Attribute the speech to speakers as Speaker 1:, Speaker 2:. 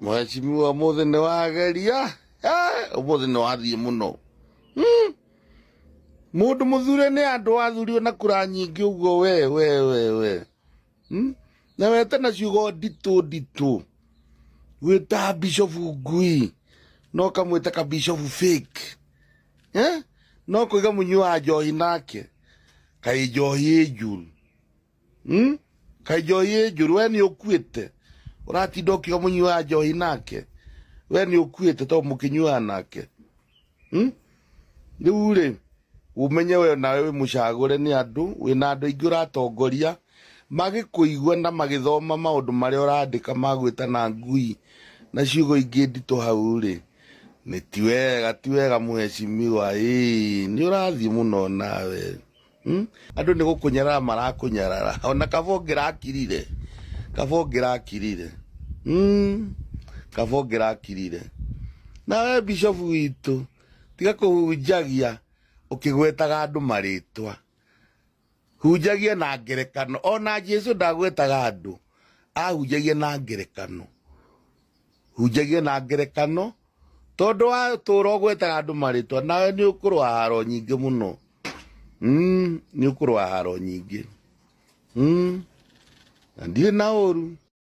Speaker 1: Mheshimiwa ũmũthĩ nĩ wageria. Ũmũthĩ nĩ wathiĩ mũno. Mũndũ mũthure nĩ andũ athurirwo na kura nyingĩ ũguo we we we we. Na wete na ciugo nditũ nditũ. Gwĩta bishofu ngui no kamwĩta ka bishofu fake. Eh? No kũiga mũnyui wa njohi nake. Kaĩ njohi ĩ njũru. Kaĩ njohi ĩ njũru we nĩ ũkuĩte. Ũratinda ũkiuga mũnyui wa njohi nake. We nĩ ũkuĩte tondũ mũkĩnyuaga nake. Rĩu rĩ, ũmenye we nawe wĩ mũcagũre nĩ andũ, wĩna andũ aingĩ ũratongoria, magĩkũigua na magĩthoma maũndũ marĩa ũrandĩka magwĩtana ngui na ciugo ingĩ nditũ hau rĩ, nĩ ti wega, ti wega mheshimiwa, ĩĩ nĩ ũrathiĩ mũno nawe. Andũ nĩ gũkũnyarara marakũnyarara, ona kaba ũngĩrakirire, kaba ũngĩrakirire. Kaba ũngĩrakirire. Nawe bishofu witũ, tiga kũhunjagia ũkĩgwetaga andũ marĩtwa. Hunjagia na ngerekano. Ona Jesu ndagwetaga andũ, ahunjagia na ngerekano. Hunjagia na ngerekano, tondũ watũra ũgwetaga andũ marĩtwa, nawe nĩ ũkũrũa haro nyingĩ mũno. Nĩ ũkũrũa haro nyingĩ. Na ndirĩ na ũru.